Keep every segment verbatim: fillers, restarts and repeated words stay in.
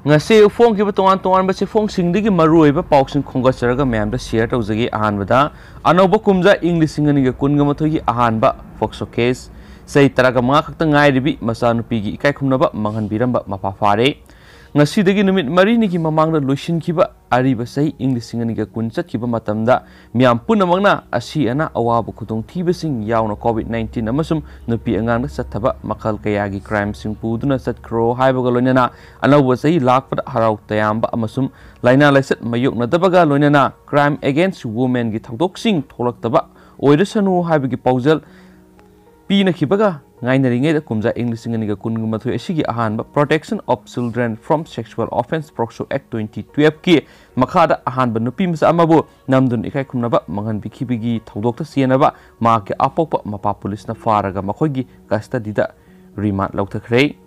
ꯉꯁꯤ ꯐꯣꯡꯈꯤꯕ ꯇꯣꯉꯥꯟ ꯇꯣꯉꯥꯟꯕ ꯆꯦꯐꯣꯡꯁꯤꯡꯗꯒꯤ ꯃꯔꯨꯑꯣꯏꯕ ꯄꯥꯎꯁꯤꯡ ꯈꯣꯝꯒꯠꯆꯔꯒ ꯃꯌꯥꯝꯗ ꯁꯤꯌꯔ ꯇꯧꯖꯒꯦ꯫ ꯑꯍꯥꯟꯕꯗ, ꯑꯅꯧꯕ ꯀꯨꯝꯖꯥ ꯏꯪ ꯂꯤꯁꯤꯡ ꯑꯅꯤꯒ ꯀꯨꯟꯒ ꯃꯥꯊꯣꯏꯒꯤ ꯑꯍꯥꯟꯕ ꯐꯣꯛꯁꯣ ꯀꯦꯁ꯫ ꯆꯍꯤ ꯇꯔꯥꯒ ꯃꯉꯥ ꯈꯛꯇ ꯉꯥꯏꯔꯤꯕꯤ ꯃꯆꯥꯅꯨꯄꯤꯒꯤ ꯏꯀꯥꯏ ꯈꯨꯝꯅꯕ ꯃꯥꯡꯍꯟꯕꯤꯔꯝꯕ ꯃꯄꯥ ꯐꯥꯔꯦ꯫ ꯉꯁꯤꯗꯒꯤ ꯅꯨꯃꯤꯠ ꯃꯔꯤꯅꯤꯒꯤ ꯃꯃꯥꯡꯗ ꯂꯣꯏꯁꯤꯟꯈꯤꯕ ꯑꯔꯤꯕ ꯆꯍꯤ ꯏꯪ ꯂꯤꯁꯤꯡ ꯑꯅꯤꯒ ꯀꯨꯟ ꯆꯠꯈꯤꯕ ꯃꯇꯝꯗ ꯃꯤꯌꯥꯝ ꯄꯨꯝꯅꯃꯛꯅ ꯑꯁꯤ ꯑꯅꯥ, ꯑꯋꯥꯕ, ꯈꯨꯗꯣꯡꯊꯤꯕꯁꯤꯡ ꯌꯥꯎꯅ ꯀꯣꯚꯤꯗ ꯅꯥꯏꯟꯇꯤꯟ ꯑꯃꯁꯨꯡ ꯅꯨꯄꯤ ꯑꯉꯥꯡꯗ ꯆꯠꯊꯕ ꯃꯈꯜ ꯀꯌꯥꯒꯤ ꯀ꯭ꯔꯥꯏꯝꯁꯤꯡ ꯄꯨꯗꯨꯅ ꯆꯠꯈ꯭ꯔꯣ ꯍꯥꯏꯕꯒ ꯂꯣꯏꯅꯅ ꯑꯅꯧꯕ ꯆꯍꯤ ꯂꯥꯛꯄꯗ ꯍꯔꯥꯎ ꯇꯌꯥꯝꯕ ꯑꯃꯁꯨꯡ ꯂꯥꯏꯅꯥ ꯂꯥꯏꯆꯠ ꯃꯥꯌꯣꯛꯅꯗꯕꯒ ꯂꯣꯏꯅꯅ ꯀ꯭ꯔꯥꯏꯝ ꯑꯦꯒꯦꯟꯁ ꯋꯨꯃꯦꯟꯒꯤ ꯊꯧꯗꯣꯛꯁꯤꯡ ꯊꯣꯛꯂꯛꯇꯕ ꯑꯣꯏꯔꯁꯅꯨ ꯍꯥꯏꯕꯒꯤ ꯄꯥꯎꯖꯦꯜ ꯄꯤꯅꯈꯤꯕꯒ ꯉꯥꯏꯅꯔꯤꯉꯩꯗ ꯀꯨꯝꯖꯥ ꯏꯪ ꯂꯤꯁꯤꯡ ꯑꯅꯤꯒ ꯀꯨꯟꯒ ꯃꯥꯊꯣꯏ ꯑꯁꯤꯒꯤ ꯑꯍꯥꯟꯕ Protection of Children from Sexual Offence POCSO act twenty ꯇꯨꯌꯦꯜꯐꯀꯤ ꯃꯈꯥꯗ ꯑꯍꯥꯟꯕ ꯅꯨꯄꯤ ꯃꯆꯥ ꯑꯃꯕꯨ ꯅꯝꯗꯨꯅ ꯏꯀꯥꯏ ꯈꯨꯝꯅꯕ ꯃꯥꯡꯍꯟꯕꯤꯈꯤꯕꯒꯤ ꯊꯧꯗꯣꯛꯇ ꯆꯦꯟꯅꯕ ꯃꯍꯥꯛꯀꯤ ꯑꯄꯣꯛꯄ ꯃꯄꯥ ꯄꯨꯂꯤꯁꯅ ꯐꯥꯔꯒ ꯃꯈꯣꯏꯒꯤ ꯀꯁꯇꯗꯤꯗ ꯔꯤꯃꯥꯟ ꯂꯧꯊꯈ꯭ꯔꯦ꯫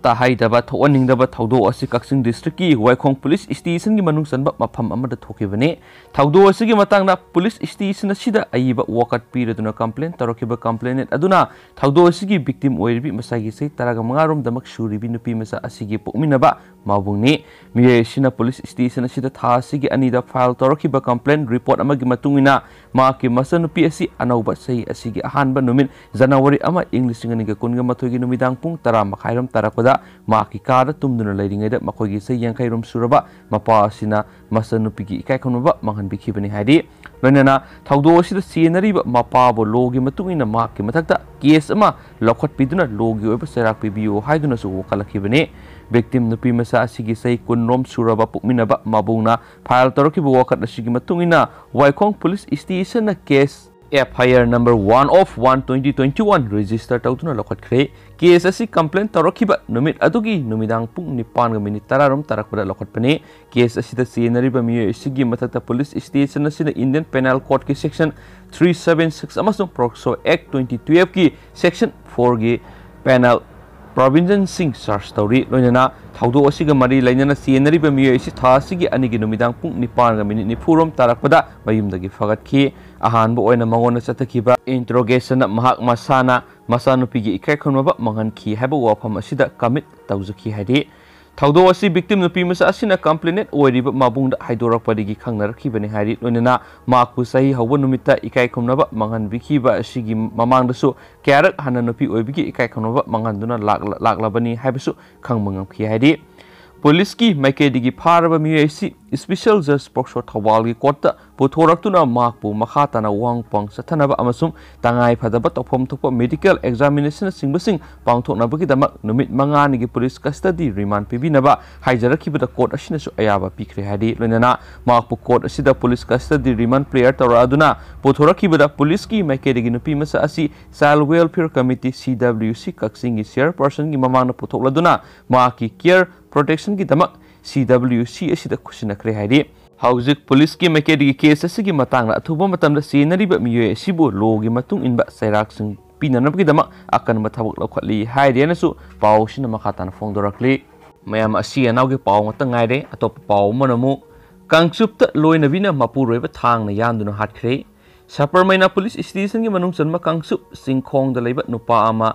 ꯇꯥꯍꯩꯗꯕ, ꯊꯣꯛꯍꯟꯅꯤꯡꯗꯕ ꯊꯧꯗꯣꯛ ꯑꯁꯤ ꯀꯛꯆꯤꯡ ꯗꯤꯁꯇ꯭ꯔꯤꯛꯀꯤ ꯋꯥꯏꯈꯣꯡ ꯄꯨꯂꯤꯁ ꯁ꯭ꯇꯦꯁꯟꯒꯤ ꯃꯅꯨꯡ ꯆꯟꯕ ꯃꯐꯝ ꯑꯃꯗ ꯊꯣꯛꯈꯤꯕꯅꯤ꯫ ꯊꯧꯗꯣꯛ ꯑꯁꯤꯒꯤ ꯃꯇꯥꯡꯗ ꯄꯨꯂꯤꯁ ꯁ꯭ꯇꯦꯁꯟ ꯑꯁꯤꯗ ꯑꯏꯕ ꯋꯥꯀꯠ ꯄꯤꯔꯗꯨꯅ ꯀꯝꯄ꯭ꯂꯦꯟ ꯇꯧꯔꯛꯈꯤꯕ ꯀꯝꯄ꯭ꯂꯦꯅꯦꯟ ꯑꯗꯨꯅ ꯊꯧꯗꯣꯛ ꯑꯁꯤꯒꯤ ꯚꯤꯛꯇꯤꯝ ꯑꯣꯏꯔꯤꯕꯤ ꯃꯁꯥꯒꯤ ꯆꯍꯤ ꯇꯔꯥꯒ ꯃꯉꯥ ꯔꯣꯝꯗꯃꯛ ꯁꯨꯔꯤꯕꯤ ꯅꯨꯄꯤ ꯃꯆꯥ ꯑꯁꯤꯒꯤ ꯄꯣꯛꯃꯤꯟꯅꯕ ꯃꯕꯨꯡꯅꯤ꯫ ꯃꯤꯑꯣꯏ ꯑꯁꯤꯅ ꯄꯨꯂꯤꯁ ꯁ꯭ꯇꯦꯁꯟ ꯑꯁꯤꯗ ꯊꯥ ꯑꯁꯤꯒꯤ ꯑꯅꯤꯗ ꯐꯥꯏꯜ ꯇꯧꯔꯛꯈꯤꯕ ꯀꯝꯄ꯭ꯂꯦꯟ ꯔꯤꯄꯣꯔꯠ ꯑꯃꯒꯤ ꯃꯇꯨꯡ ꯏꯟꯅ ꯃꯍꯥꯛꯀꯤ ꯃꯆꯟꯅꯨꯄꯤ ꯑꯁꯤ ꯑꯅꯧꯕ ꯆꯍꯤ ꯑꯁꯤꯒꯤ ꯑꯍꯥꯟꯕ ꯅꯨꯃꯤꯠ ꯖꯅꯋꯥꯔꯤ ꯑꯃ ꯏꯪ ꯂꯤꯁꯤꯡ ꯑꯅꯤꯒ ꯀꯨꯟꯒ ꯃꯥꯊꯣꯏꯒꯤ ꯅꯨꯃꯤꯗꯥꯡ ꯄꯨꯡ ꯇꯔꯥ ꯃꯈꯥꯏꯔꯣꯝ ꯇꯥꯔꯛꯄꯗ ꯃꯍꯥꯛꯀꯤ ꯀꯥꯗ ꯇꯨꯝꯗꯨꯅ ꯂꯩꯔꯤꯉꯩꯗ ꯃꯈꯣꯏꯒꯤ ꯆꯍꯤ ꯌꯥꯡꯈꯩ ꯔꯣꯝ ꯁꯨꯔꯕ ꯃꯄꯥ ꯑꯁꯤꯅ ꯃꯆꯟꯅꯨꯄꯤꯒꯤ ꯏꯀꯥꯏ ꯈꯨꯝꯅꯕ ꯃꯥꯡꯍꯟꯕꯤꯈꯤꯕꯅꯤ ꯍꯥꯏꯔꯤ꯫ ꯂꯣꯏꯅꯅ ꯊꯧꯗꯣꯛ ꯑꯁꯤꯗ ꯆꯦꯟꯅꯔꯤꯕ ꯃꯄꯥꯕꯨ ꯂꯣꯒꯤ ꯃꯇꯨꯡ ꯏꯟꯅ ꯃꯍꯥꯛꯀꯤ ꯃꯊꯛꯇ ꯀꯦꯁ ꯑꯃ ꯂꯧꯈꯠꯄꯤꯗꯨꯅ ꯂꯣꯒꯤ ꯑꯣꯏꯕ ꯆꯩꯔꯥꯛ ꯄꯤꯕꯤꯌꯨ ꯍꯥꯏꯗꯨꯅꯁꯨ ꯋꯥꯀꯠꯂꯛꯈꯤꯕꯅꯤ꯫ ꯚꯤꯛꯇꯤꯝ ꯅꯨꯄꯤ ꯃꯆꯥ ꯑꯁꯤꯒꯤ ꯆꯍꯤ ꯀꯨꯟ ꯔꯣꯝ ꯁꯨꯔꯕ ꯄꯣꯛꯃꯤꯟꯅꯕ ꯃꯕꯨꯡꯅ ꯐꯥꯏꯜ ꯇꯧꯔꯛꯈꯤꯕ ꯋꯥꯀꯠ ꯑꯁꯤꯒꯤ ꯃꯇꯨꯡ ꯏꯟꯅ ꯋꯥꯏꯈꯣꯡ ꯄꯨꯂꯤꯁ ꯁ꯭ꯇꯦꯁꯟꯅ case F I R number one of one twenty twenty one register ꯇꯧꯗꯨꯅ ꯂꯧꯈꯠꯈ꯭ꯔꯦ꯫ ꯀꯦꯁ ꯑꯁꯤ ꯀꯝꯄ꯭ꯂꯦꯟ ꯇꯧꯔꯛꯈꯤꯕ ꯅꯨꯃꯤꯠ ꯑꯗꯨꯒꯤ ꯅꯨꯃꯤꯗꯥꯡ ꯄꯨꯡ ꯅꯤꯄꯥꯟꯒ ꯃꯤꯅꯤꯠ ꯇꯔꯥ ꯔꯣꯝ ꯇꯥꯔꯛꯄꯗ ꯂꯧꯈꯠꯄꯅꯤ꯫ ꯀꯦꯁ ꯑꯁꯤꯗ ꯆꯦꯟꯅꯔꯤꯕ ꯃꯤꯑꯣꯏ ꯑꯁꯤꯒꯤ ꯃꯊꯛꯇ ꯄꯨꯂꯤꯁ ꯁ꯭ꯇꯦꯁꯟ ꯑꯁꯤꯅ ꯏꯟꯗꯤꯌꯟ ꯄꯦꯅꯦꯜ ꯀꯣꯗꯀꯤ ꯁꯦꯛꯁꯟ ꯊ꯭ꯔꯤ ꯁꯚꯦꯟ ꯁꯤꯛꯁ ꯑꯃꯁꯨꯡ ꯄꯣꯛꯁꯣ ꯑꯦꯛ ꯇ꯭ꯋꯦꯟꯇꯤ ꯇꯨꯌꯦꯜꯐꯀꯤ ꯁꯦꯛꯁꯟ ꯐꯣꯔꯒꯤ ꯄꯦꯅꯦꯜ ꯄ꯭ꯔꯣꯚꯤꯖꯟꯁꯤꯡ ꯆꯥꯔꯖ ꯇꯧꯔꯤ꯫ ꯂꯣꯏꯅꯅ ꯊꯧꯗꯣꯛ ꯑꯁꯤꯒ ꯃꯔꯤ ꯂꯩꯅꯅ ꯆꯦꯟꯅꯔꯤꯕ ꯃꯤꯑꯣꯏ ꯑꯁꯤ ꯊꯥ ꯑꯁꯤꯒꯤ ꯑꯅꯤꯒꯤ ꯅꯨꯃꯤꯗꯥꯡ ꯄꯨꯡ ꯅꯤꯄꯥꯟꯒ ꯃꯤꯅꯤꯠ ꯅꯤꯐꯨ ꯔꯣꯝ ꯇꯥꯔꯛꯄꯗ ꯃꯌꯨꯝꯗꯒꯤ ꯐꯒꯠꯈꯤ꯫ ꯑꯍꯥꯟꯕ ꯑꯣꯏꯅ ꯃꯉꯣꯟꯗ ꯆꯠꯊꯈꯤꯕ ꯏꯟꯇꯔꯣꯒꯦꯁꯟꯗ ꯃꯍꯥꯛ ꯃꯁꯥꯅ ꯃꯆꯥꯅꯨꯄꯤꯒꯤ ꯏꯀꯥꯏ ꯈꯨꯝꯅꯕ ꯃꯥꯡꯍꯟꯈꯤ ꯍꯥꯏꯕ ꯋꯥꯐꯝ ꯑꯁꯤꯗ ꯀꯃꯤꯠ ꯇꯧꯖꯈꯤ ꯍꯥꯏꯔꯤ꯫ ꯊꯧꯗꯣꯛ ꯑꯁꯤ victim ꯅꯨꯄꯤ ꯃꯆꯥ ꯑꯁꯤꯅ complainant ꯑꯣꯏꯔꯤꯕ ꯃꯕꯨꯡꯗ ꯍꯥꯏꯗꯣꯔꯛꯄꯗꯒꯤ ꯈꯪꯅꯔꯛꯈꯤꯕꯅꯤ ꯍꯥꯏꯔꯤ꯫ ꯂꯣꯏꯅꯅ ꯃꯍꯥꯛꯄꯨ ꯆꯍꯤ ꯍꯧꯕ ꯅꯨꯃꯤꯠꯇ ꯏꯀꯥꯏ ꯈꯨꯝꯅꯕ ꯃꯥꯡꯍꯟꯕꯤꯈꯤꯕ ꯑꯁꯤꯒꯤ ꯃꯃꯥꯡꯗꯁꯨ ꯀꯌꯥꯔꯛ ꯍꯟꯅ ꯅꯨꯄꯤ ꯑꯣꯏꯕꯒꯤ ꯏꯀꯥꯏ ꯈꯨꯝꯅꯕ ꯃꯥꯡꯍꯟꯗꯨꯅ ꯂꯥꯛꯂ-, ꯂꯥꯛꯂꯕꯅꯤ ꯍꯥꯏꯕꯁꯨ ꯈꯪꯕ ꯉꯝꯈꯤ ꯍꯥꯏꯔꯤ꯫ ꯄꯨꯂꯤꯁꯀꯤ ꯃꯥꯏꯀꯩꯗꯒꯤ ꯐꯥꯔꯕ ꯃꯤꯑꯣꯏ ꯑꯁꯤ special judge ꯄꯣꯛꯁꯣ ꯊꯧꯕꯥꯜꯒꯤ ꯀꯣꯔꯠꯇ ꯄꯨꯊꯣꯔꯛꯇꯨꯅ ꯃꯍꯥꯛꯄꯨ ꯃꯈꯥ ꯇꯥꯅ ꯋꯥꯍꯪ ꯄꯥꯎꯍꯪ ꯆꯠꯊꯅꯕ ꯑꯃꯁꯨꯡ ꯇꯉꯥꯏ ꯐꯗꯕ ꯇꯧꯐꯝ ꯊꯣꯛꯄ medical examinationꯅꯆꯤꯡꯕꯁꯤꯡ ꯄꯥꯡꯊꯣꯛꯅꯕꯒꯤꯗꯃꯛ ꯅꯨꯃꯤꯠ ꯃꯉꯥꯅꯤꯒꯤ ꯄꯨꯂꯤꯁ custody remand ꯄꯤꯕꯤꯅꯕ ꯍꯥꯏꯖꯔꯛꯈꯤꯕꯗ ꯀꯣꯔꯠ ꯑꯁꯤꯅꯁꯨ ꯑꯌꯥꯕ ꯄꯤꯈ꯭ꯔꯦ ꯍꯥꯏꯔꯤ꯫ ꯂꯣꯏꯅꯅ ꯃꯍꯥꯛꯄꯨ ꯀꯣꯔꯠ ꯑꯁꯤꯗ ꯄꯨꯂꯤꯁ custody remand prayer ꯇꯧꯔꯛꯑꯗꯨꯅ ꯄꯨꯊꯣꯔꯛꯈꯤꯕꯗ ꯄꯨꯂꯤꯁꯀꯤ ꯃꯥꯏꯀꯩꯗꯒꯤ ꯅꯨꯄꯤ ꯃꯆꯥ ꯑꯁꯤ Child Welfare Committee, C W C, ꯀꯛꯆꯤꯡꯒꯤ chairpersonꯒꯤ ꯃꯃꯥꯡꯗ ꯄꯨꯊꯣꯛꯂꯗꯨꯅ ꯃꯍꯥꯛꯀꯤ care protectionꯒꯤꯗꯃꯛ C W C ꯑꯁꯤꯗ ꯈꯨꯠꯁꯤꯟꯅꯈ꯭ꯔꯦ ꯍꯥꯏꯔꯤ꯫ ꯍꯧꯖꯤꯛ ꯄꯨꯂꯤꯁꯀꯤ ꯃꯥꯏꯀꯩꯗꯒꯤ case ꯑꯁꯤꯒꯤ ꯃꯇꯥꯡꯗ ꯑꯊꯨꯕ ꯃꯇꯝꯗ ꯆꯦꯟꯅꯔꯤꯕ ꯃꯤꯑꯣꯏ ꯑꯁꯤꯕꯨ lawꯒꯤ ꯃꯇꯨꯡ ꯏꯟꯕ ꯆꯩꯔꯥꯛꯁꯤꯡ ꯄꯤꯅꯅꯕꯒꯤꯗꯃꯛ ꯑꯀꯟꯕ ꯊꯕꯛ ꯂꯧꯈꯠꯂꯤ ꯍꯥꯏꯔꯤ ꯍꯥꯏꯅꯁꯨ ꯄꯥꯎ ꯑꯁꯤꯅ ꯃꯈꯥ ꯇꯥꯅ ꯐꯣꯡꯗꯣꯔꯛꯂꯤ꯫ ꯃꯌꯥꯝ, ꯑꯁꯤ ꯑꯅꯥꯎꯒꯤ ꯄꯥꯎ ꯉꯥꯛꯇ ꯉꯥꯏꯔꯦ꯫ ꯑꯇꯣꯞꯄ ꯄꯥꯎ ꯑꯃꯅ ꯑꯃꯨꯛ ꯀꯥꯡꯆꯨꯞꯇ ꯂꯣꯏꯅꯕꯤꯅ ꯃꯄꯨꯔꯣꯏꯕ ꯊꯥꯡꯅ ꯌꯥꯟꯗꯨꯅ ꯍꯥꯠꯈ꯭ꯔꯦ꯫ ꯁꯕꯔꯃꯩꯅ ꯄꯨꯂꯤꯁ stationꯒꯤ ꯃꯅꯨꯡ ꯆꯟꯕ ꯀꯥꯡꯆꯨꯞ ꯆꯤꯡꯈꯣꯡꯗ ꯂꯩꯕ ꯅꯨꯄꯥ ꯑꯃ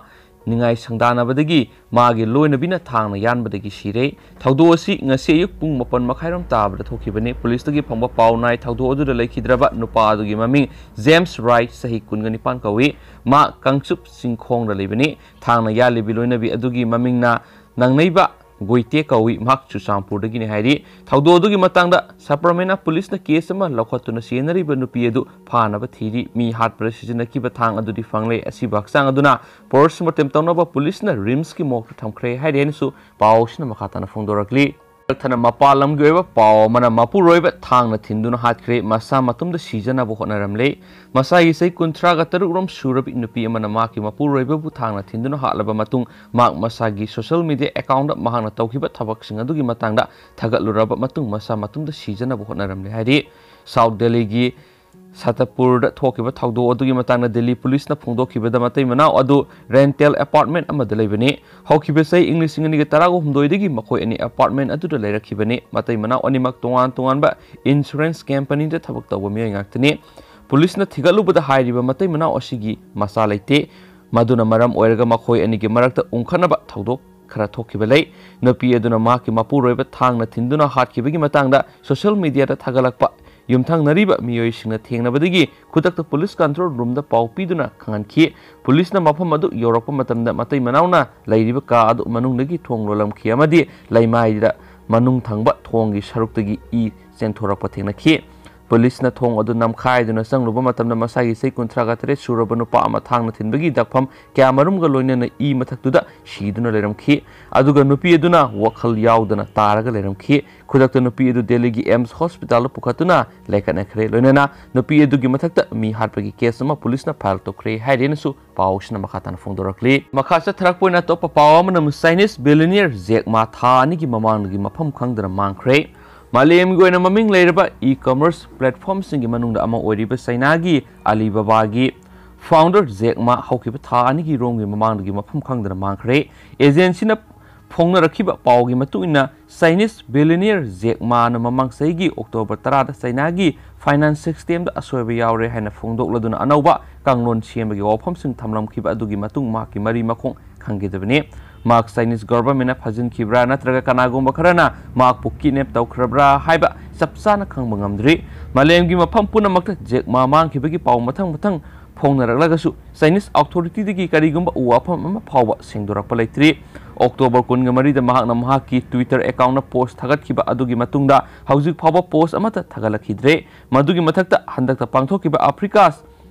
ꯅꯤꯡꯉꯥꯏ ꯁꯪꯗꯥꯅꯕꯗꯒꯤ ꯃꯥꯒꯤ ꯂꯣꯏꯅꯕꯤꯅ ꯊꯥꯡꯅ ꯌꯥꯟꯕꯗꯒꯤ ꯁꯤꯔꯦ꯫ ꯊꯧꯗꯣꯛ ꯑꯁꯤ ꯉꯁꯤ ꯑꯌꯨꯛ ꯄꯨꯡ ꯃꯥꯄꯟ ꯃꯈꯥꯏꯔꯣꯝ ꯇꯥꯕꯗ ꯊꯣꯛꯈꯤꯕꯅꯤ꯫ ꯄꯨꯂꯤꯁꯇꯒꯤ ꯐꯪꯕ ꯄꯥꯎ ꯅꯥꯏ, ꯊꯧꯗꯣꯛ ꯑꯗꯨꯗ ꯂꯩꯈꯤꯗ꯭ꯔꯕ ꯅꯨꯄꯥ ꯑꯗꯨꯒꯤ ꯃꯃꯤꯡ ꯖꯦꯝꯁ ꯔꯥꯏꯠ, ꯆꯍꯤ ꯀꯨꯟꯒ ꯅꯤꯄꯥꯟ ꯀꯧꯏ꯫ ꯃꯥ ꯀꯥꯡꯆꯨꯞ ꯆꯤꯡꯈꯣꯡꯗ ꯂꯩꯕꯅꯤ꯫ ꯊꯥꯡꯅ ꯌꯥꯜꯂꯤꯕꯤ ꯂꯣꯏꯅꯕꯤ ꯑꯗꯨꯒꯤ ꯃꯃꯤꯡꯅ ꯅꯪꯅꯩꯕ ꯒꯣꯏꯇꯦ ꯀꯧꯏ꯫ ꯃꯍꯥꯛ ꯆꯨꯔꯆꯥꯟꯄꯨꯔꯗꯒꯤꯅꯤ ꯍꯥꯏꯔꯤ꯫ ꯊꯧꯗꯣꯛ ꯑꯗꯨꯒꯤ ꯃꯇꯥꯡꯗ ꯁꯕꯔꯃꯩꯅ ꯄꯨꯂꯤꯁꯅ case ꯑꯃ ꯂꯧꯈꯠꯇꯨꯅ ꯆꯦꯟꯅꯔꯤꯕ ꯅꯨꯄꯤ ꯑꯗꯨ ꯐꯥꯅꯕ ꯊꯤꯔꯤ꯫ ꯃꯤ ꯍꯥꯠꯄꯗ ꯁꯤꯖꯤꯟꯅꯈꯤꯕ ꯊꯥꯡ ꯑꯗꯨꯗꯤ ꯐꯪꯂꯦ꯫ ꯑꯁꯤꯕ ꯍꯛꯆꯥꯡ ꯑꯗꯨꯅ post mortem ꯇꯧꯅꯕ ꯄꯨꯂꯤꯁꯅ RIMSꯀꯤ morgueꯇ ꯊꯝꯈ꯭ꯔꯦ ꯍꯥꯏꯔꯤ ꯍꯥꯏꯅꯁꯨ ꯄꯥꯎꯁꯤꯅ ꯃꯈꯥ ꯇꯥꯅ ꯐꯣꯡꯗꯣꯔꯛꯂꯤ꯫ ꯃꯊꯪꯗ ꯃꯄꯥꯟ ꯂꯝꯒꯤ ꯑꯣꯏꯕ ꯄꯥꯎ ꯑꯃꯅ ꯃꯄꯨꯔꯣꯏꯕ ꯊꯥꯡꯅ ꯊꯤꯟꯗꯨꯅ ꯍꯥꯠꯈ꯭ꯔꯦ꯫ ꯃꯁꯥ ꯃꯇꯣꯝꯇ ꯁꯤꯖꯅꯕ ꯍꯣꯠꯅꯔꯝꯂꯦ꯫ ꯃꯁꯥꯒꯤ ꯆꯍꯤ ꯀꯨꯟꯊ꯭ꯔꯥꯒ ꯇꯔꯨꯛ ꯔꯣꯝ ꯁꯨꯔꯕꯤ ꯅꯨꯄꯤ ꯑꯃꯅ ꯃꯍꯥꯛꯀꯤ ꯃꯄꯨꯔꯣꯏꯕꯕꯨ ꯊꯥꯡꯅ ꯊꯤꯟꯗꯨꯅ ꯍꯥꯠꯂꯕ ꯃꯇꯨꯡ ꯃꯍꯥꯛ ꯃꯁꯥꯒꯤ social media accountꯇ ꯃꯍꯥꯛꯅ ꯇꯧꯈꯤꯕ ꯊꯕꯛꯁꯤꯡ ꯑꯗꯨꯒꯤ ꯃꯇꯥꯡꯗ ꯊꯥꯒꯠꯂꯨꯔꯕ ꯃꯇꯨꯡ ꯃꯁꯥ ꯃꯇꯣꯝꯇ ꯁꯤꯖꯅꯕ ꯍꯣꯠꯅꯔꯝꯂꯦ ꯍꯥꯏꯔꯤ꯫ ꯁꯥꯎꯠ ꯗꯦꯜꯂꯤꯒꯤ ꯁꯥꯇꯄꯨꯔꯗ ꯊꯣꯛꯈꯤꯕ ꯊꯧꯗꯣꯛ ꯑꯗꯨꯒꯤ ꯃꯇꯥꯡꯗ ꯗꯦꯜꯂꯤ ꯄꯨꯂꯤꯁꯅ ꯐꯣꯡꯗꯣꯛꯈꯤꯕꯗ ꯃꯇꯩ ꯃꯅꯥꯎ ꯑꯗꯨ rental apartment ꯑꯃꯗ ꯂꯩꯕꯅꯤ꯫ ꯍꯧꯈꯤꯕ ꯆꯍꯤ ꯏꯪ ꯂꯤꯁꯤꯡ ꯑꯅꯤꯒ ꯇꯔꯥꯍꯨꯝꯗꯣꯏꯗꯒꯤ ꯃꯈꯣꯏ ꯑꯅꯤ apartment ꯑꯗꯨꯗ ꯂꯩꯔꯛꯈꯤꯕꯅꯤ꯫ ꯃꯇꯩ ꯃꯅꯥꯎ ꯑꯅꯤꯃꯛ ꯇꯣꯉꯥꯟ ꯇꯣꯉꯥꯟꯕ insurance companyꯗ ꯊꯕꯛ ꯇꯧꯕ ꯃꯤꯑꯣꯏ ꯉꯥꯛꯇꯅꯤ꯫ ꯄꯨꯂꯤꯁꯅ ꯊꯤꯒꯠꯂꯨꯕꯗ ꯍꯥꯏꯔꯤꯕ ꯃꯇꯩ ꯃꯅꯥꯎ ꯑꯁꯤꯒꯤ ꯃꯆꯥ ꯂꯩꯇꯦ꯫ ꯃꯗꯨꯅ ꯃꯔꯝ ꯑꯣꯏꯔꯒ ꯃꯈꯣꯏ ꯑꯅꯤꯒꯤ ꯃꯔꯛꯇ ꯎꯪꯈꯠꯅꯕ ꯊꯧꯗꯣꯛ ꯈꯔ ꯊꯣꯛꯈꯤꯕ ꯂꯩ꯫ ꯅꯨꯄꯤ ꯑꯗꯨꯅ ꯃꯍꯥꯛꯀꯤ ꯃꯄꯨꯔꯣꯏꯕ ꯊꯥꯡꯅ ꯊꯤꯟꯗꯨꯅ ꯍꯥꯠꯈꯤꯕꯒꯤ ꯃꯇꯥꯡꯗ ꯁꯣꯁꯤꯌꯦꯜ ꯃꯤꯗꯤꯌꯥꯗ ꯊꯥꯒꯠꯂꯛꯄ ꯌꯨꯝꯊꯪꯅꯔꯤꯕ ꯃꯤꯑꯣꯏꯁꯤꯡꯅ ꯊꯦꯡꯅꯕꯗꯒꯤ ꯈꯨꯗꯛꯇ ꯄꯨꯂꯤꯁ ꯀꯟꯇ꯭ꯔꯣꯜ ꯔꯨꯝꯗ ꯄꯥꯎ ꯄꯤꯗꯨꯅ ꯈꯪꯍꯟꯈꯤ꯫ ꯄꯨꯂꯤꯁꯅ ꯃꯐꯝ ꯑꯗꯨ ꯌꯧꯔꯛꯄ ꯃꯇꯝꯗ ꯃꯇꯩ ꯃꯅꯥꯎꯅ ꯂꯩꯔꯤꯕ ꯀꯥ ꯑꯗꯨ ꯃꯅꯨꯡꯗꯒꯤ ꯊꯣꯡ ꯂꯣꯜꯂꯝꯈꯤ ꯑꯃꯗꯤ ꯂꯩꯃꯥꯏꯗ ꯃꯅꯨꯡ ꯊꯪꯕ ꯊꯣꯡꯒꯤ ꯁꯔꯨꯛꯇꯒꯤ ꯏ ꯆꯦꯟꯊꯣꯔꯛꯄ ꯊꯦꯡꯅꯈꯤ꯫ ꯄꯨꯂꯤꯁꯅ ꯊꯣꯡ ꯑꯗꯨ ꯅꯝꯈꯥꯏꯗꯨꯅ ꯆꯪꯂꯨꯕ ꯃꯇꯝꯗ ꯃꯁꯥꯒꯤ ꯆꯍꯤ ꯀꯨꯟꯊ꯭ꯔꯥꯒ ꯇꯔꯦꯠ ꯁꯨꯔꯕ ꯅꯨꯄꯥ ꯑꯃ ꯊꯥꯡꯅ ꯊꯤꯟꯕꯒꯤ ꯗꯥꯛꯐꯝ ꯀꯌꯥꯃꯔꯨꯝꯒ ꯂꯣꯏꯅꯅ ꯏ ꯃꯊꯛꯇꯨꯗ ꯁꯤꯗꯨꯅ ꯂꯩꯔꯝꯈꯤ꯫ ꯑꯗꯨꯒ ꯅꯨꯄꯤ ꯑꯗꯨꯅ ꯋꯥꯈꯜ ꯌꯥꯎꯗꯅ ꯇꯥꯔꯒ ꯂꯩꯔꯝꯈꯤ꯫ ꯈꯨꯗꯛꯇ ꯅꯨꯄꯤ ꯑꯗꯨ ꯗꯦꯜꯂꯤꯒꯤ ꯑꯦꯝꯁ ꯍꯣꯁꯄꯤꯇꯥꯜꯗ ꯄꯨꯈꯠꯇꯨꯅ ꯂꯥꯏꯀꯠꯅꯈ꯭ꯔꯦ꯫ ꯂꯣꯏꯅꯅ ꯅꯨꯄꯤ ꯑꯗꯨꯒꯤ ꯃꯊꯛꯇ ꯃꯤ ꯍꯥꯠꯄꯒꯤ ꯀꯦꯁ ꯑꯃ ꯄꯨꯂꯤꯁꯅ ꯐꯥꯏꯜ ꯇꯧꯈ꯭ꯔꯦ ꯍꯥꯏꯔꯦꯅꯁꯨ ꯄꯥꯎꯁꯤꯅ ꯃꯈꯥ ꯇꯥꯅ ꯐꯣꯡꯗꯣꯔꯛꯂꯤ꯫ ꯃꯈꯥ ꯆꯠꯊꯔꯛꯄ ꯑꯣꯏꯅ ꯑꯇꯣꯞꯄ ꯄꯥꯎ ꯑꯃꯅ Chinese billionaire Jack Ma ꯊꯥ ꯑꯅꯤꯒꯤ ꯃꯃꯥꯡꯗꯒꯤ ꯃꯐꯝ ꯈꯪꯗꯅ ꯃꯥꯡꯈ꯭ꯔꯦ꯫ ꯃꯥꯂꯦꯝꯒꯤ ꯑꯣꯏꯅ ꯃꯃꯤꯡ ꯂꯩꯔꯕ ꯏ ꯀꯃꯔꯁ ꯄ꯭ꯂꯦꯠꯐꯣꯔꯝꯁꯤꯡꯒꯤ ꯃꯅꯨꯡꯗ ꯑꯃ ꯑꯣꯏꯔꯤꯕ ꯆꯩꯅꯥꯒꯤ Alibabaꯒꯤ ꯐꯥꯎꯟꯗꯔ ꯖꯦꯛ ꯃꯥ ꯍꯧꯈꯤꯕ ꯊꯥ ꯑꯅꯤꯒꯤ ꯔꯣꯝꯒꯤ ꯃꯃꯥꯡꯗꯒꯤ ꯃꯐꯝ ꯈꯪꯗꯅ ꯃꯥꯡꯈ꯭ꯔꯦ꯫ ꯑꯦꯖꯦꯟꯁꯤꯅ ꯐꯣꯡꯅꯔꯛꯈꯤꯕ ꯄꯥꯎꯒꯤ ꯃꯇꯨꯡ ꯏꯟꯅ, Chinese billionaire ꯖꯦꯛ ꯃꯥꯅ ꯃꯃꯥꯡ ꯆꯍꯤꯒꯤ ꯑꯣꯛꯇꯣꯕꯔ ꯇꯔꯥꯗ ꯆꯩꯅꯥꯒꯤ ꯐꯥꯏꯅꯥꯟꯁ ꯁꯤꯁꯇꯦꯝꯗ ꯑꯁꯣꯏꯕ ꯌꯥꯎꯔꯦ ꯍꯥꯏꯅ ꯐꯣꯡꯗꯣꯛꯂꯗꯨꯅ ꯑꯅꯧꯕ ꯀꯥꯡꯂꯣꯟ ꯁꯦꯝꯕꯒꯤ ꯋꯥꯐꯝꯁꯤꯡ ꯊꯝꯂꯝꯈꯤꯕ ꯑꯗꯨꯒꯤ ꯃꯇꯨꯡ ꯃꯍꯥꯛꯀꯤ ꯃꯔꯤ ꯃꯈꯣꯡ ꯈꯪꯈꯤꯗꯕꯅꯤ꯫ ꯃꯍꯥꯛ Chinese ꯒꯣꯚꯔꯟꯃꯦꯟꯠꯅ ꯐꯥꯖꯤꯟꯈꯤꯕ꯭ꯔꯥ ꯅꯠꯇ꯭ꯔꯒ ꯀꯅꯥꯒꯨꯝꯕ ꯈꯔꯅ ꯃꯍꯥꯛꯄꯨ ꯀꯤꯗꯅꯦꯞ ꯇꯧꯈ꯭ꯔꯕ꯭ꯔꯥ ꯍꯥꯏꯕ ꯆꯞ ꯆꯥꯅ ꯈꯪꯕ ꯉꯝꯗ꯭ꯔꯤ꯫ ꯃꯥꯂꯦꯝꯒꯤ ꯃꯐꯝ ꯄꯨꯝꯅꯃꯛꯇ ꯖꯦꯛ ꯃꯥ ꯃꯥꯡꯈꯤꯕꯒꯤ ꯄꯥꯎ ꯃꯊꯪ ꯃꯊꯪ ꯐꯣꯡꯅꯔꯛꯂꯒꯁꯨ, Chinese ꯑꯣꯊꯣꯔꯤꯇꯤꯗꯒꯤ ꯀꯔꯤꯒꯨꯝꯕ ꯋꯥꯐꯝ ꯑꯃ ꯐꯥꯎꯕ ꯁꯦꯡꯗꯣꯔꯛꯄ ꯂꯩꯇ꯭ꯔꯤ꯫ ꯑꯣꯛꯇꯣꯕꯔ ꯀꯨꯟꯒ ꯃꯔꯤꯗ ꯃꯍꯥꯛꯅ ꯃꯍꯥꯛꯀꯤ Twitter ꯑꯦꯀꯥꯎꯟꯠꯇ ꯄꯣꯁꯠ ꯊꯥꯒꯠꯈꯤꯕ ꯑꯗꯨꯒꯤ ꯃꯇꯨꯡꯗ ꯍꯧꯖꯤꯛ ꯐꯥꯎꯕ ꯄꯣꯁꯠ ꯑꯃꯠꯇ ꯊꯥꯒꯠꯂꯛꯈꯤꯗ꯭ꯔꯦ꯫ ꯃꯗꯨꯒꯤ ꯃꯊꯛꯇ, ꯍꯟꯗꯛꯇ ꯄꯥꯡꯊꯣꯛꯈꯤꯕ Africa's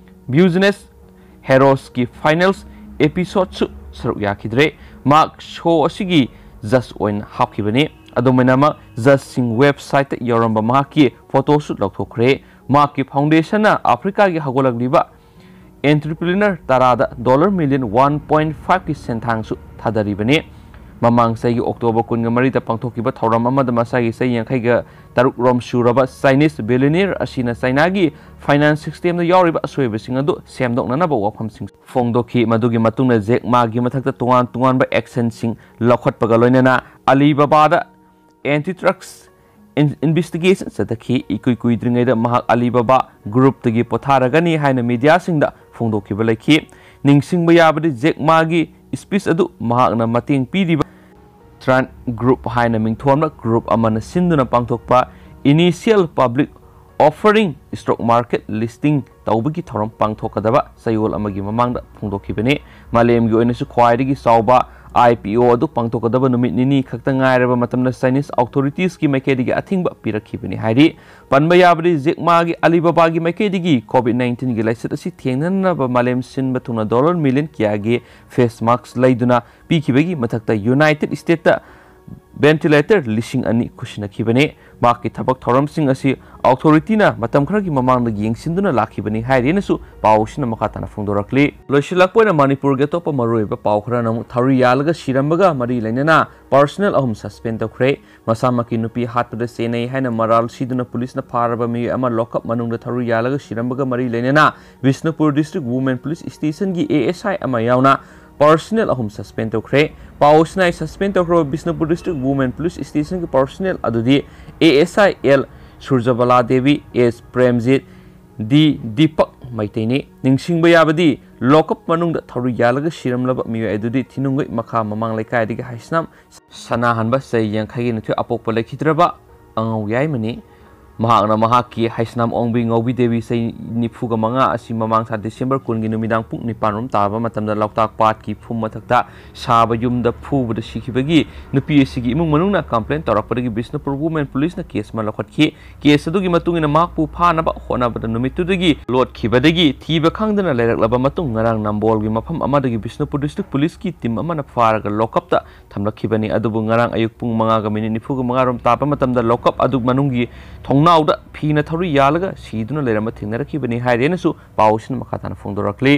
Business Heroesꯀꯤ ꯐꯥꯏꯅꯦꯜꯁ ꯑꯦꯄꯤꯁꯣꯗꯁꯨ ꯁꯔꯨꯛ ꯌꯥꯈꯤꯗ꯭ꯔꯦ꯫ ꯃꯍꯥꯛ ꯁꯣ ꯑꯁꯤꯒꯤ ꯖꯖ ꯑꯣꯏꯅ ꯍꯥꯞꯈꯤꯕꯅꯤ꯫ ꯑꯗꯨꯝ ꯑꯣꯏꯅꯃꯛ, ꯖꯖꯁꯤꯡ ꯋꯦꯕꯁꯥꯏꯠꯇ ꯌꯥꯎꯔꯝꯕ ꯃꯍꯥꯛꯀꯤ ꯐꯣꯇꯣꯁꯨ ꯂꯧꯊꯣꯛꯈ꯭ꯔꯦ꯫ ꯃꯍꯥꯛꯀꯤ ꯐꯥꯎꯟꯗꯦꯁꯟꯅ ꯑꯐ꯭ꯔꯤꯀꯥꯒꯤ ꯍꯧꯒꯠꯂꯛꯂꯤꯕ ꯑꯦꯟꯇꯔꯄ꯭ꯔꯤꯅꯔ ꯇꯔꯥꯗ ꯗꯣꯂꯔ ꯃꯤꯂꯤꯌꯟ ꯋꯥꯟ ꯄꯣꯏꯟꯠ ꯐꯥꯏꯚꯀꯤ ꯁꯦꯟꯊꯥꯡꯁꯨ ꯊꯥꯗꯔꯤꯕꯅꯤ꯫ ꯃꯃꯥꯡ ꯆꯍꯤꯒꯤ ꯑꯣꯛꯇꯣꯕꯔ ꯀꯨꯟꯒ ꯃꯔꯤꯗ ꯄꯥꯡꯊꯣꯛꯈꯤꯕ ꯊꯧꯔꯝ ꯑꯃꯗ ꯃꯁꯥꯒꯤ ꯆꯍꯤ ꯌꯥꯡꯈꯩꯒ ꯇꯔꯨꯛ ꯔꯣꯝ ꯁꯨꯔꯕ Chinese billionaire ꯑꯁꯤꯅ ꯆꯩꯅꯥꯒꯤ ꯐꯥꯏꯅꯥꯟꯁ ꯁꯤꯁꯇꯦꯝꯗ ꯌꯥꯎꯔꯤꯕ ꯑꯁꯣꯏꯕꯁꯤꯡ ꯑꯗꯨ ꯁꯦꯝꯗꯣꯛꯅꯅꯕ ꯋꯥꯐꯝꯁꯤꯡ ꯐꯣꯡꯗꯣꯛꯈꯤ꯫ ꯃꯗꯨꯒꯤ ꯃꯇꯨꯡꯗ ꯖꯦꯛ ꯃꯥꯒꯤ ꯃꯊꯛꯇ ꯇꯣꯉꯥꯟ ꯇꯣꯉꯥꯟꯕ ꯑꯦꯛꯁꯟꯁꯤꯡ ꯂꯧꯈꯠꯄꯒ ꯂꯣꯏꯅꯅ Alibabaꯗ ꯑꯦꯟꯇꯤ ꯇ꯭ꯔꯛꯁ ꯏꯟ-, ꯏꯟꯚꯦꯁꯇꯤꯒꯦꯁꯟ ꯆꯠꯊꯈꯤ꯫ ꯏꯀꯨꯏ ꯀꯨꯏꯗ꯭ꯔꯤꯉꯩꯗ ꯃꯍꯥꯛ Alibaba ꯒ꯭ꯔꯨꯞꯇꯒꯤ ꯄꯣꯊꯥꯔꯒꯅꯤ ꯍꯥꯏꯅ ꯃꯤꯗꯤꯌꯥꯁꯤꯡꯗ ꯐꯣꯡꯗꯣꯛꯈꯤꯕ ꯂꯩꯈꯤ꯫ ꯅꯤꯡꯁꯤꯡꯕ ꯌꯥꯕꯗꯤ, ꯖꯦꯛ ꯃꯥꯒꯤ ꯁ꯭ꯄꯤꯆ ꯑꯗꯨ ꯃꯍꯥꯛꯅ ꯃꯇꯦꯡ ꯄꯤꯔꯤꯕ Trend Group ꯍꯥꯏꯅ ꯃꯤꯡꯊꯣꯟꯕ group ꯑꯃꯅ ꯁꯤꯟꯗꯨꯅ ꯄꯥꯡꯊꯣꯛꯄ initial public offering stock market listing ꯇꯧꯕꯒꯤ ꯊꯧꯔꯝ ꯄꯥꯡꯊꯣꯛꯀꯗꯕ ꯆꯌꯣꯜ ꯑꯃꯒꯤ ꯃꯃꯥꯡꯗ ꯐꯣꯡꯗꯣꯛꯈꯤꯕꯅꯤ꯫ ꯃꯥꯂꯦꯝꯒꯤ ꯑꯣꯏꯅꯁꯨ ꯈ꯭ꯋꯥꯏꯗꯒꯤ ꯆꯥꯎꯕ I P O ꯑꯗꯨ ꯄꯥꯡꯊꯣꯛꯀꯗꯕ ꯅꯨꯃꯤꯠ ꯅꯤꯅꯤ ꯈꯛꯇ ꯉꯥꯏꯔꯕ ꯃꯇꯝꯗ Chinese authorities ꯀꯤ ꯃꯥꯏꯀꯩꯗꯒꯤ ꯑꯊꯤꯡꯕ ꯄꯤꯔꯛꯈꯤꯕꯅꯤ ꯍꯥꯏꯔꯤ꯫ ꯄꯟꯕ ꯌꯥꯕꯗꯤ, Jack Ma ꯒꯤ Alibaba ꯒꯤ ꯃꯥꯏꯀꯩꯗꯒꯤ COVID nineteen ꯒꯤ ꯂꯥꯏꯆꯠ ꯑꯁꯤ ꯊꯦꯡꯅꯅꯕ ꯃꯥꯂꯦꯝ ꯁꯤꯟꯕ ꯊꯨꯡꯅ dollar million ꯀꯌꯥꯒꯤ face mask ꯂꯩꯗꯨꯅ ꯄꯤꯈꯤꯕꯒꯤ ꯃꯊꯛꯇ United States ꯇ ventilator ꯂꯤꯁꯤꯡ ꯑꯅꯤ ꯈꯨꯠꯁꯤꯟꯅꯈꯤꯕꯅꯤ꯫ ꯃꯍꯥꯛꯀꯤ ꯊꯕꯛ ꯊꯧꯔꯝꯁꯤꯡ ꯑꯁꯤ authority ꯅ ꯃꯇꯝ ꯈꯔꯒꯤ ꯃꯃꯥꯡꯗ ꯌꯦꯡꯁꯤꯟꯗꯨꯅ ꯂꯥꯛꯈꯤꯕꯅꯤ ꯍꯥꯏꯔꯦꯅꯁꯨ ꯄꯥꯎꯁꯤꯅ ꯃꯈꯥ ꯇꯥꯅ ꯐꯣꯡꯗꯣꯔꯛꯂꯤ꯫ ꯂꯣꯏꯁꯤꯜꯂꯛꯄ ꯑꯣꯏꯅ ꯃꯅꯤꯄꯨꯔꯒꯤ ꯑꯇꯣꯞꯄ ꯃꯔꯨꯑꯣꯏꯕ ꯄꯥꯎ ꯈꯔꯅ ꯑꯃꯨꯛ ꯊꯧꯔꯤ ꯌꯥꯜꯂꯒ ꯁꯤꯔꯝꯕꯒ ꯃꯔꯤ ꯂꯩꯅꯅ personnel ꯑꯍꯨꯝ suspend ꯇꯧꯈ꯭ꯔꯦ꯫ ꯃꯁꯥꯃꯛꯀꯤ ꯅꯨꯄꯤ ꯍꯥꯠꯄꯗ ꯆꯦꯟꯅꯩ ꯍꯥꯏꯅ ꯃꯔꯥꯜ ꯁꯤꯗꯨꯅ ꯄꯨꯂꯤꯁꯅ ꯐꯥꯔꯕ ꯃꯤꯑꯣꯏ ꯑꯃ ꯂꯣꯀꯞ ꯃꯅꯨꯡꯗ ꯊꯧꯔꯤ ꯌꯥꯜꯂꯒ ꯁꯤꯔꯝꯕꯒ ꯃꯔꯤ ꯂꯩꯅꯅ Bishnupur District Women Police Station ꯒꯤ A S I ꯑꯃ ꯌꯥꯎꯅ personnel ꯑꯍꯨꯝ suspend ꯇꯧꯈ꯭ꯔꯦ꯫ ꯄꯥꯎ ꯑꯁꯤꯅ suspend ꯇꯧꯈ꯭ꯔꯕ Bishnupur District Women Police Station ꯒꯤ personnel ꯑꯗꯨꯗꯤ A S I L ꯁꯨꯔꯖꯕꯂꯥ Devi, S Premjit, D Deepak ꯃꯩꯇꯩꯅꯤ꯫ ꯅꯤꯡꯁꯤꯡꯕ ꯌꯥꯕꯗꯤ, ꯂꯣꯀꯞ ꯃꯅꯨꯡꯗ ꯊꯧꯔꯤ ꯌꯥꯜꯂꯒ ꯁꯤꯔꯝꯂꯕ ꯃꯤꯑꯣꯏ ꯑꯗꯨꯗꯤ ꯊꯤꯅꯨꯡꯒꯩ ꯃꯈꯥ ꯃꯃꯥꯡ ꯂꯩꯀꯥꯏꯗꯒꯤ ꯍꯩꯁꯅꯥꯝ ꯁꯅꯥꯍꯟꯕ ꯆꯍꯤ ꯌꯥꯡꯈꯩꯒꯤ ꯅꯤꯊꯣꯏ ꯑꯄꯣꯛꯄ ꯂꯩꯈꯤꯗ꯭ꯔꯕ ꯑꯉꯧ ꯌꯥꯏꯃꯅꯤ꯫ ꯃꯍꯥꯛꯅ ꯃꯍꯥꯛꯀꯤ ꯍꯩꯁꯅꯥꯝ ꯑꯣꯡꯕꯤ ꯉꯧꯕꯤ ꯗꯦꯕꯤ ꯆꯍꯤ ꯅꯤꯐꯨꯒ ꯃꯉꯥ ꯑꯁꯤ ꯃꯃꯥꯡ ꯊꯥ December ꯀꯨꯟꯒꯤ ꯅꯨꯃꯤꯗꯥꯡ ꯄꯨꯡ ꯅꯤꯄꯥꯟ ꯔꯣꯝ ꯇꯥꯕ ꯃꯇꯝꯗ ꯂꯣꯛꯇꯥꯛ ꯄꯥꯠꯀꯤ ꯐꯨꯝ ꯃꯊꯛꯇ ꯁꯥꯕ ꯌꯨꯝꯗ ꯐꯨꯕꯗ ꯁꯤꯈꯤꯕꯒꯤ ꯅꯨꯄꯤ ꯑꯁꯤꯒꯤ ꯏꯃꯨꯡ ꯃꯅꯨꯡꯅ complain ꯇꯧꯔꯛꯄꯗꯒꯤ ꯕꯤꯁꯅꯨꯄꯨꯔ Women Police ꯅ case ꯑꯃ ꯂꯧꯈꯠꯈꯤ꯫ Case ꯑꯗꯨꯒꯤ ꯃꯇꯨꯡ ꯏꯟꯅ ꯃꯍꯥꯛꯄꯨ ꯐꯥꯅꯕ ꯍꯣꯠꯅꯕꯗ ꯅꯨꯃꯤꯠꯇꯨꯗꯒꯤ ꯂꯣꯠꯈꯤꯕꯗꯒꯤ ꯊꯤꯕ ꯈꯪꯗꯅ ꯂꯩꯔꯛꯂꯕ ꯃꯇꯨꯡ ꯉꯔꯥꯡ ꯅꯝꯕꯣꯜꯒꯤ ꯃꯐꯝ ꯑꯃꯗꯒꯤ ꯕꯤꯁꯅꯨꯄꯨꯔ District Police ꯀꯤ team ꯑꯃꯅ ꯐꯥꯔꯒ ꯂꯣꯀꯞꯇ ꯊꯝꯂꯛꯈꯤꯕꯅꯤ꯫ ꯑꯗꯨꯕꯨ ꯉꯔꯥꯡ ꯑꯌꯨꯛ ꯄꯨꯡ ꯃꯉꯥꯒ ꯃꯤꯅꯤꯠ ꯅꯤꯐꯨꯒ ꯃꯉꯥ ꯔꯣꯝ ꯇꯥꯕ ꯃꯇꯝꯗ ꯂꯣꯀꯞ ꯑꯗꯨ ꯃꯅꯨꯡꯒꯤ ꯊꯣꯡꯅꯥꯎꯗ ꯐꯤꯅ ꯊꯧꯔꯤ ꯌꯥꯜꯂꯒ ꯁꯤꯗꯨꯅ ꯂꯩꯔꯝꯕ ꯊꯦꯡꯅꯔꯛꯈꯤꯕꯅꯤ ꯍꯥꯏꯔꯦꯅꯁꯨ ꯄꯥꯎꯁꯤꯅ ꯃꯈꯥ ꯇꯥꯅ ꯐꯣꯡꯗꯣꯔꯛꯂꯤ꯫